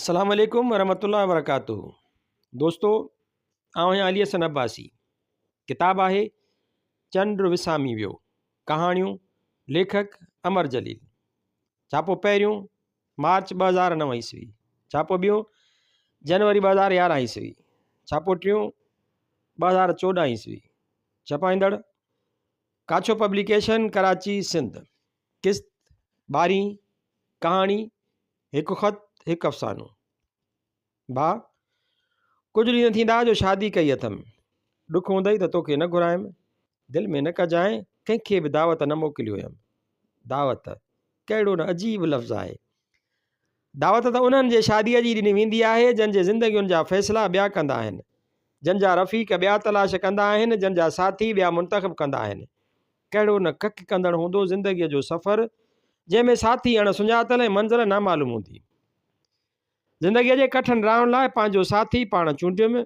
السلام عليڪم ورحمة الله وبرڪاته دوستو آئون آهيان علي حسن عباسي ڪتاب آهي چنڊ وسامي ويو ڪهاڻيون ليکڪ امر جليل ڇاپو پهريون مارچ 2009 عيسوي ڇاپو ٻيون جنوري 2011 عيسوي ڇاپو ٽيون 2014 عيسوي ڇپائيندڙ ڪاڇو پبليڪيشن ڪراچي سنڌ قسط ٻارهين ڪهاڻي هڪ خط هڪ افسانو. ڀاء، ڪجهه ڏينهن ٿيندا جو شادي ڪئي اٿم. ڏک هوندئي ته توکي نه گهرايم. دل ۾ نه ڪجانء، ڪنهن کي به دعوت نه موڪلي هيم. دعوت، ڪهڙو نه عجيب لفظ آهي. دعوت ته انهن جي شاديء جي ڏني ويندي آهي، جن جي زندگين جا فيصلا ٻيا ڪندا آهن. جن جا رفيق ٻيا تلاش ڪندا آهن، جن جا ساٿي ٻيا منتخب ڪندا آهن. ڪهڙو نه ڪڪ ڪندڙ هوندو زندگيء جو سفر، جنهن ۾ ساٿي اڻ سڃاتل ۽ منزل نامعلوم هوندي. زندگيء جي ڪٺن راهن لاء پنهنجو ساٿي پاڻ چونڊيم،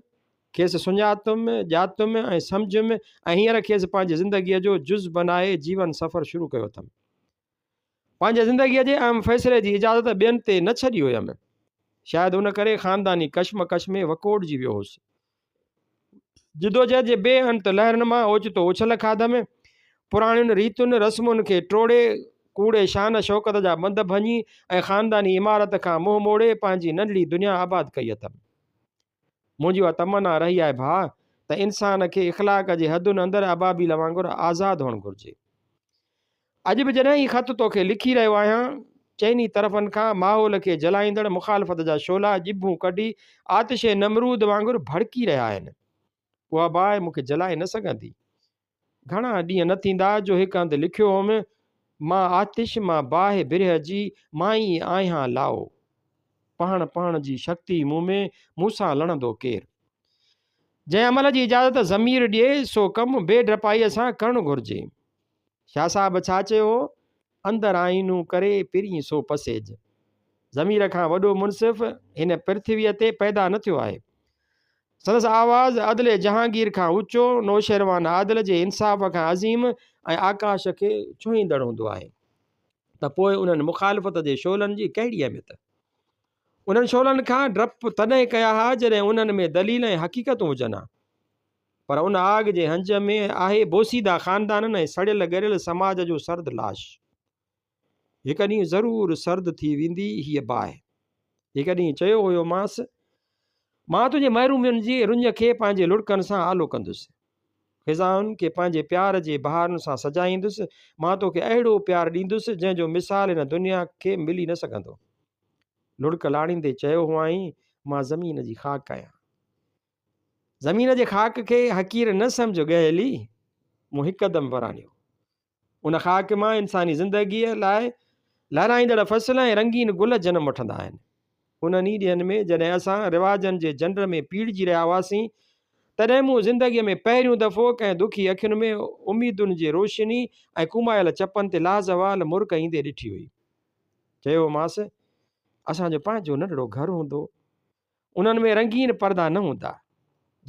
کيس سڃاتم، ڄاتم ۽ سمجهيم ۽ هينئر کيس پنهنجي زندگيء جو جز بنائي جيون سفر شروع ڪيو اٿم. پنهنجي زندگيء جي اهم فيصلي جي اجازت ٻين تي نه ڇڏي هيم. شايد ان ڪري خانداني ڪشمڪش ۾ وڪوڙجي ويو هوس. جدوجهد جي بي انت لهرن مان اوچتو اڇل کاڌم. پراڻين ريتن رسمن کي ٽوڙي، ڪوڙي شان شوڪت جا بند ڀڃي ۽ خانداني عمارت کان منهن موڙي پنهنجي ننڍڙي دنيا آباد ڪئي اٿم. منهنجي اها تمنا رهي آهي ڀاء ته انسان کي اخلاق جي حدن اندر ابابيل وانگر آزاد هئڻ گهرجي. اڄ به جڏهن هي خط توکي لکي رهيو آهيان، چئني طرفن کان ماحول کي جلائيندڙ مخالفت جا شعلا ڄڀون ڪڍي آتش نمرود وانگر ڀڙڪي رهيا آهن. اها باهه مون کي جلائي نه سگهندي. گهڻا ڏينهن نه ٿيندا جو هڪ هنڌ لکيو هوم، مان آتش مان باهه برهه جي، مان ئي آهيان لائو. پهڻ پهڻ جي شڪتي مون ۾، مون سان لڙندو ڪير؟ جنهن عمل جي اجازت ضمير ڏئي، سو ڪم بي ڊپائيء سان ڪرڻ گهرجي. شاهه صاحب ڇا چيو هو؟ اندر آئينو ڪري پرين سو پسيج. ضمير کان وڏو منصف هن پرٿويء تي پيدا نه ٿيو آهي. سندس آواز عدل جهانگير کان اوچو، نوشيروان عادل جي انصاف کان عظيم ۽ آڪاش کي ڇهيندڙ هوندو آهي. ته پوء انهن مخالفت جي شعلن جي ڪهڙي اهميت؟ انهن شعلن کان ڊپ تڏهن ڪيان ها جڏهن انهن ۾ دليل ۽ حقيقتون هجن ها. پر ان آگ جي هنج ۾ آهي بوسيده خاندانن ۽ سڙيل ڳريل سماج جو سرد لاش. هڪ ڏينهن ضرور سرد ٿي ويندي هيء باهه. هڪ ڏينهن چيو هيومانس، مان تنهنجي محرومين جي رڃ کي پنهنجي لڙڪن سان آلو ڪندس. خزائن کي پنهنجي پيار جي بهارن سان سجائيندس. مان توکي اهڙو پيار ڏيندس، جنهن جو مثال هن دنيا کي ملي نه سگهندو. لڙڪ لاڙيندي چيو هئائين، مان زمين جي خاڪ آهيان. زمين جي خاڪ کي حقير نه سمجهه ڳهيلي، مون هڪدم وراڻيو. ان خاڪ مان انساني زندگيء لاء لهرائيندڙ فصل ۽ رنگين گل جنم وٺندا آهن. انهن ئي ڏينهن ۾ جڏهن اسان رواجن جي جنڊ ۾ پيڙجي رهيا هئاسين، تڏهن مون زندگيء ۾ پهريون دفعو ڪنهن دکي اکين ۾ اميدن جي روشني ۽ ڪومايل چپن تي لازوال مرڪ ايندي ڏٺي هئي. چيو هومانس، اسان جو پنهنجو ننڍڙو گهر هوندو. انهن ۾ رنگين پردا نه هوندا،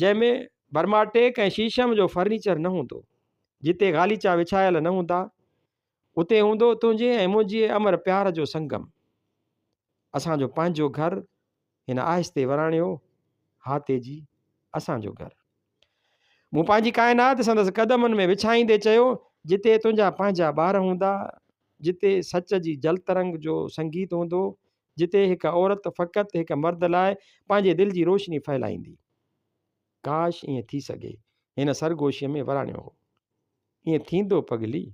جنهن ۾ برماٽيڪ ۽ شيشم جو فرنيچر نه هوندو، جتي غاليچا وڇايل نه هوندا، اتي هوندو تنهنجي ۽ منهنجي امر پيار جو سنگم. اسان جو پنهنجو گهر، هن آهستي وراڻيو، ها تيجي، اسان جو گهر. مون پنهنجي ڪائنات سندس قدمن ۾ وڇائيندي چيو، جتي تنهنجا پنهنجا ٻار هوندا، جتي سچ جي جلترنگ جو سنگيت هوندو، جتي هڪ عورت فقط هڪ مرد لاء پنهنجي دل جي روشني ڦهلائيندي. ڪاش ائين ٿي سگهي. هن سرگوشيء ۾ وراڻيو هو. ائين ٿيندو پڳلي.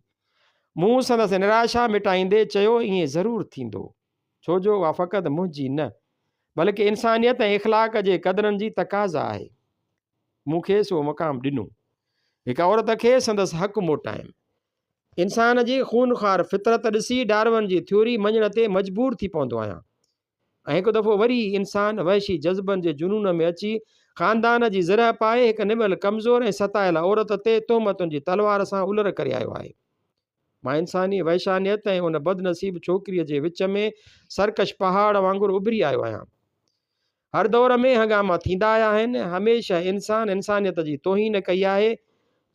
مون سندس نراشا مٽائيندي چيو ائين ضرور ٿيندو. ڇو جو اها فقط منهنجي نه، بلڪه انسانيت ۽ اخلاق جي قدرن جي تقاضا آهي. مون کيس اهو مقام ڏنو. هڪ عورت کي سندس حق موٽايم. انسان جي خونخوار فطرت ڏسي ڊارون جي ٿيوري مڃڻ تي مجبور ٿي پوندو آهيان ۽ هڪ دفعو وري انسان وحشي جذبن جي جنون ۾ اچي خاندان جي زرهه پائي هڪ نٻل ڪمزور ۽ ستايل عورت تي تهمتن جي تلوار سان الر ڪري آيو آهي. مان انساني وحشانيت ۽ ان بدنصيب ڇوڪريء جي وچ ۾ سرڪش پهاڙ وانگر اڀري آيو آهيان. هر دور ۾ هنگاما ٿيندا آيا آهن، هميشه انسان انسانيت جي توهين ڪئي آهي،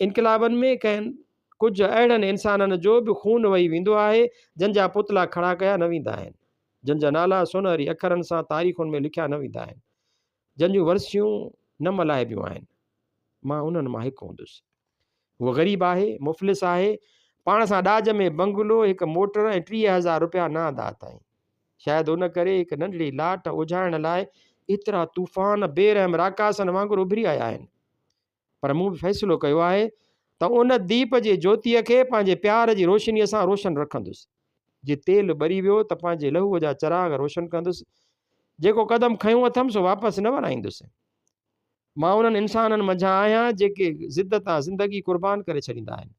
انقلابن ۾ ڪنهن ڪجهه اهڙن انسانن جو به خون وهي ويندو آهي، جن جا پتلا کڙا ڪيا نه ويندا آهن. جن جا نالا سونهري اکرن سان تاريخن ۾ لکيا نه ويندا آهن، جن جون ورسيون نه ملهائبيون آهن. مان انهن مان هڪ هوندس. هوء غريب آهي، مفلس آهي، پاڻ سان ڏاج ۾ بنگلو، هڪ موٽر ۽ 30,000 رپيا نه آندا اٿائين. شايد ان ڪري هڪ ننڍڙي لاٽ اجهائڻ لاء ايترا طوفان بي رحم راڪاسن وانگر اڀري آيا آهن. پر مون به فيصلو ڪيو آهي ته ان ديپ جي جوتيء کي پنهنجي پيار جي روشنيء سان روشن رکندس. جي تيل ٻري ويو ته پنهنجي لهوء جا چراغ روشن ڪندس. جيڪو قدم کنيو اٿم سو واپس نه ورائيندس. مان انهن انسانن منجهان آهيان جيڪي ضد تان زندگي قربان ڪري ڇڏيندا آهن.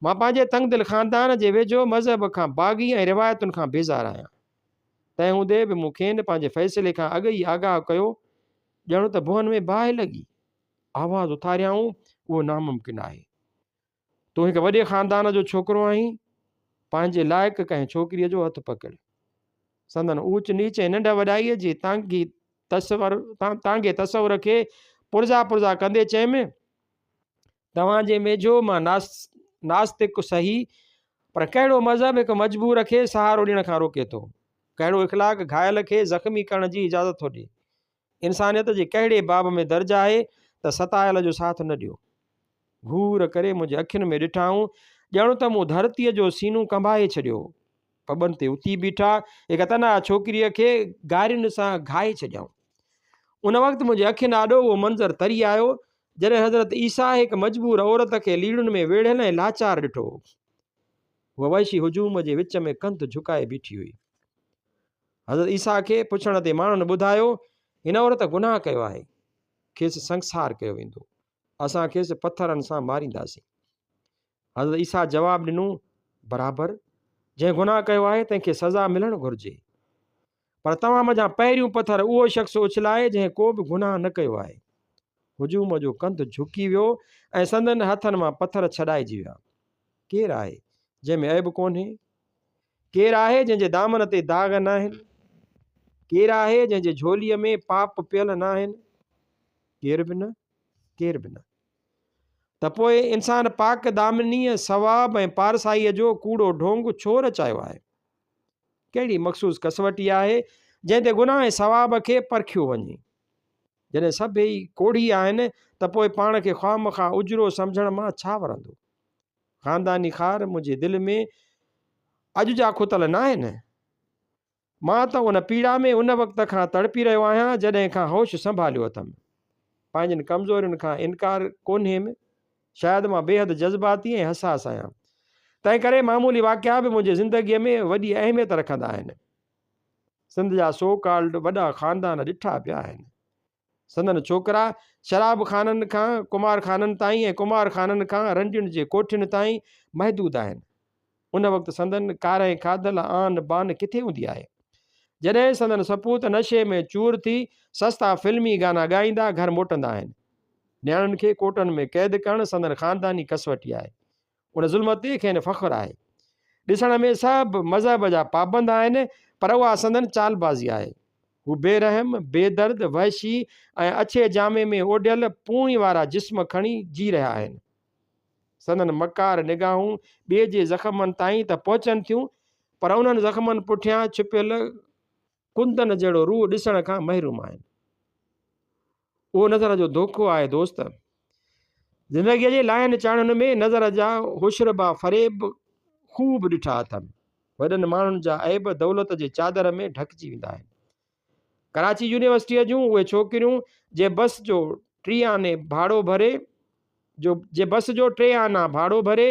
مان پنهنجي تنگدل خاندان جي ويجهو مذهب کان باغي ۽ روايتن کان بيزار آهيان. تنهن هوندي به مون کين پنهنجي فيصلي کان اڳ ئي آگاهه ڪيو، ڄڻ ته ڀونئن ۾ باهه لڳي. آواز اٿاريائون، اهو ناممڪن آهي. تون هڪ وڏي خاندان جو ڇوڪرو آهين، پنهنجي لائق ڪنهن ڇوڪريء جو هٿ پڪڙ. سندن اوچ نيچ ۽ ننڍ وڏائيء جي تانگهي تصور تانگهي تصور کي پرزا پرزا ڪندي چيم، توهان جي ويجهو مان ناستڪ سهي، پر ڪهڙو مذهب هڪ مجبور کي سهارو ڏيڻ کان روڪي ٿو؟ ڪهڙو اخلاق گهايل کي زخمي ڪرڻ جي اجازت ٿو ڏئي؟ انسانيت جي ڪهڙي باب ۾ درج آهي ته ستايل جو ساٿ نه ڏيو؟ گهور ڪري منهنجي اکين ۾ ڏٺائون، ڄڻ ته مون ڌرتيء جو سينو ڪنبائي ڇڏيو هو. پٻن تي اٿي بيٺا، هڪ تنها ڇوڪريء کي گارين سان گهائي ڇڏيائون. ان وقت منهنجي اکين آڏو اهو منظر تري آيو، جڏهن حضرت عيسيٰ هڪ مجبور عورت کي ليڙن ۾ ويڙهيل ۽ لاچار ڏٺو هو. هوء وحشي هجوم جي وچ ۾ ڪنڌ جهڪائي بيٺي هئي. حضرت عيسيٰ کي پڇڻ تي ماڻهن ٻڌايو، هن عورت گناهه ڪيو آهي، کيس سنگسار ڪيو ويندو. اسان کيس پٿرن سان مارينداسين. حضرت عيسيٰ جواب ڏنو، برابر، جنهن گناهه ڪيو آهي تنهن کي سزا ملڻ گهرجي. پر توهان منجهان پهريون پٿر اهو شخص اڇلائي جنهن ڪو به گناهه نه ڪيو آهي. هجوم جو ڪنڌ جهڪي ويو ۽ سندن هٿن مان پٿر ڇڏائجي ويا. ڪير آهي جنهن ۾ عيب ڪونهي؟ ڪير آهي جنهن جي دامن تي داغ ناهن؟ ڪير آهي جنهن جي جهوليء ۾ پاپ پيل ناهن؟ ڪير به نه، ڪير به نه. ته پوء انسان پاڪ دامنيء، ثواب ۽ پارسائيء جو ڪوڙو ڍونگ ڇو رچايو آهي؟ ڪهڙي مخصوص ڪسوٽي آهي، جنهن تي گناهه ۽ ثواب کي پرکيو وڃي؟ جڏهن سڀيئي ڪوڙهي آهن ته پوء پاڻ کي خوامخواه اجرو سمجهڻ مان ڇا ورندو؟ خانداني خار منهنجي دل ۾ اڄ جا کتل ناهن. مان ته ان پيڙا ۾ ان وقت کان تڙپي رهيو آهيان، جڏهن کان هوش سنڀاليو اٿم. پنهنجين ڪمزورين کان انڪار ڪونهيم. شايد مان بيحد جذباتي ۽ حساس آهيان. تنهنڪري معمولي واقعا به منهنجي زندگيء ۾ وڏي اهميت رکندا آهن. سنڌ جا سو ڪالڊ وڏا خاندان ڏٺا پيا آهن. سندن ڇوڪرا شراب خانن کان قمار خانن تائين ۽ قمار خانن کان رنڊين جي ڪوٺين تائين محدود آهن. ان وقت سندن ڪارنهن کاڌل آن بان ڪٿي هوندي آهي؟ جڏهن سندن سپوت نشي ۾ چور ٿي سستا فلمي گانا ڳائيندا گهر موٽندا آهن. نياڻين کي ڪوٽن ۾ قيد ڪرڻ سندن خانداني ڪسوٽي آهي. ان ظلم تي کين فخر آهي. ڏسڻ ۾ سڀ مذهب جا پابند آهن پر اها سندن چالبازي آهي. هو بي رحم، بي درد، وحشي ۽ اڇي جامي ۾ اوڍيل پوڻي وارا جسم کڻي جي رهيا آهن. سندن مڪار نگاهون ٻئي جي زخمن تائين ته پهچن ٿيون پر انهن زخمن پٺيان ڇپيل ڪندن جهڙو روح ڏسڻ کان محروم آهن. اهو نظر جو دوکو آهي دوست. زندگيء جي لاهن چاڙهن ۾ نظر جا هوشربا فريب خوب ڏٺا اٿم. وڏن ماڻهن جا عيب دولت جي چادر ۾ ڍڪجي ويندا آهن. ڪراچي يونيورسٽيء جون اهي ڇوڪريون جي بس جو ٽي آني ڀاڙو ڀري جو جي بس جو ٽي آنا ڀاڙو ڀري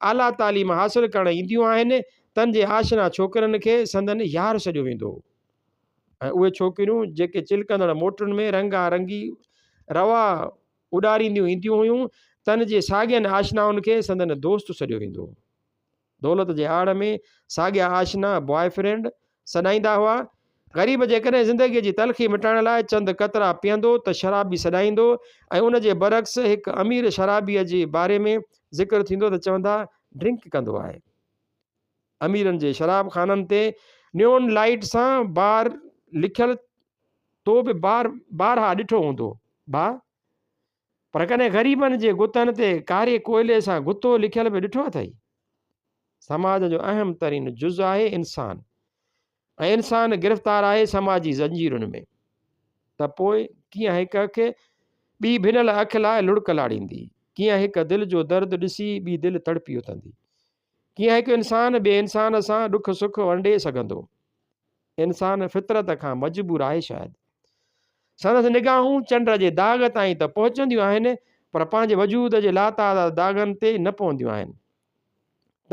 اعليٰ تعليم حاصل ڪرڻ اينديون آهن، تن جي آشنا ڇوڪرن کي سندن يار سڏيو ويندو هو ۽ اهي ڇوڪريون جيڪي چلڪندڙ موٽرن ۾ رنگا رنگي روا اڏارينديون اينديون هيون، تن جي ساڳين آشنائن کي سندن دوست سڏيو ويندو هو. دولت جي آڙ ۾ ساڳيا آشنا، بواء فرينڊ، سڏائيندا هئا. غريب جيڪڏهن زندگيء جي تلخي مٽائڻ لاء چند قطرا پيئندو ته شرابي سڏائيندو ۽ ان جي برعڪس هڪ امير شرابيء جي باري ۾ ذڪر ٿيندو ته چوندا ڊرنڪ ڪندو آهي. اميرن جي شراب خانن تي نيون لائيٽ سان بار لکيل تو به بار بارها ڏٺو هوندو ڀاء. پر ڪڏهن غريبن جي گتن تي ڪاري ڪوئلي سان گتو لکيل به ڏٺو اٿئي؟ سماج جو اهم ترين جز آهي انسان ۽ انسان گرفتار آهي سماجي زنجيرن ۾، ته پوء ڪيئن هڪ اک ٻي ڀنل اک لاء لڙڪ لاڙيندي؟ ڪيئن هڪ دل جو درد ڏسي ٻي دل تڙپي اٿندي؟ ڪيئن هڪ انسان ٻئي انسان سان ڏک سک ونڊي سگهندو؟ انسان فطرت کان مجبور آهي شايد. سندس نگاهون چنڊ جي داغ تائين ته پهچنديون آهن پر پنهنجي وجود جي لاتعداد داغن تي نه پونديون آهن.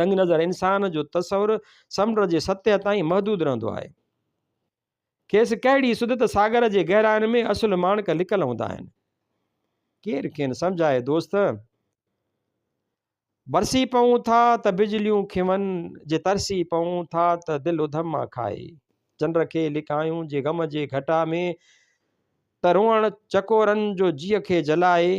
تنگ نظر انسان جو تصور سمنڊ جي سطح تائين محدود رهندو آهي. کيس ڪهڙي سڌ ته ساگر جي گهراين ۾ اصل ماڻڪ لڪل هوندا آهن. ڪير کين سمجهائي دوست! برسي پئون ٿا ته بجليون کيون، جي ترسي پئون ٿا ته دل اڌم مان کائي. چنڊ کي لڪايون جي غم جي گهٽا ۾، ته روئڻ چڪورن جو جيء کي جلائي.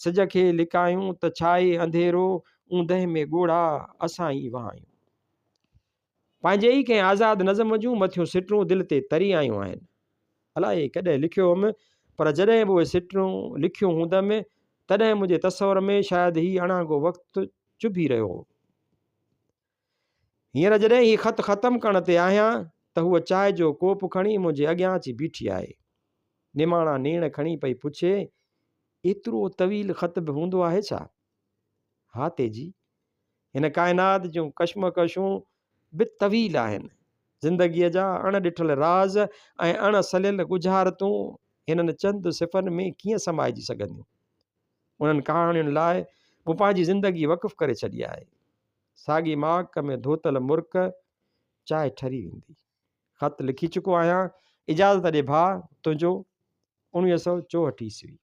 سج کي لڪايون ته ڇائي انڌيرو، اوندهه ۾ ڳوڙها اسان ئي وهايون. پنهنجي ئي ڪنهن آزاد نظم جون مٿيون سٽون دل تي تري آيون آهن. الائي ڪڏهن لکيو هوم، پر جڏهن به اهي سٽون لکيون هوندم، تڏهن منهنجي تصور ۾ شايد هي اڻانگو وقت چڀي رهيو هو. هينئر جڏهن هي خط ختم ڪرڻ تي آهيان ته هوء چانهه جو ڪوپ کڻي منهنجي اڳيان اچي بيٺي آهي. نماڻا نيڻ کڻي پئي پڇي، ايترو طويل خط به هوندو آهي ڇا؟ ها تيجي، هن ڪائنات جون ڪشمڪشون به طويل آهن. زندگيء جا اڻ ڏٺل راز ۽ اڻ سليل ڳجهارتون هنن چند صفحن ۾ ڪيئن سمائجي سگهنديون؟ انهن ڪهاڻين لاء مون پنهنجي زندگي وقف ڪري ڇڏي آهي. ساڳي ماڪ ۾ ڌوتل مرڪ چاهه ٺري ويندي. خط لکي چڪو آهيان. اجازت ڏي ڀاء، تنهنجو 1964 عيسوي.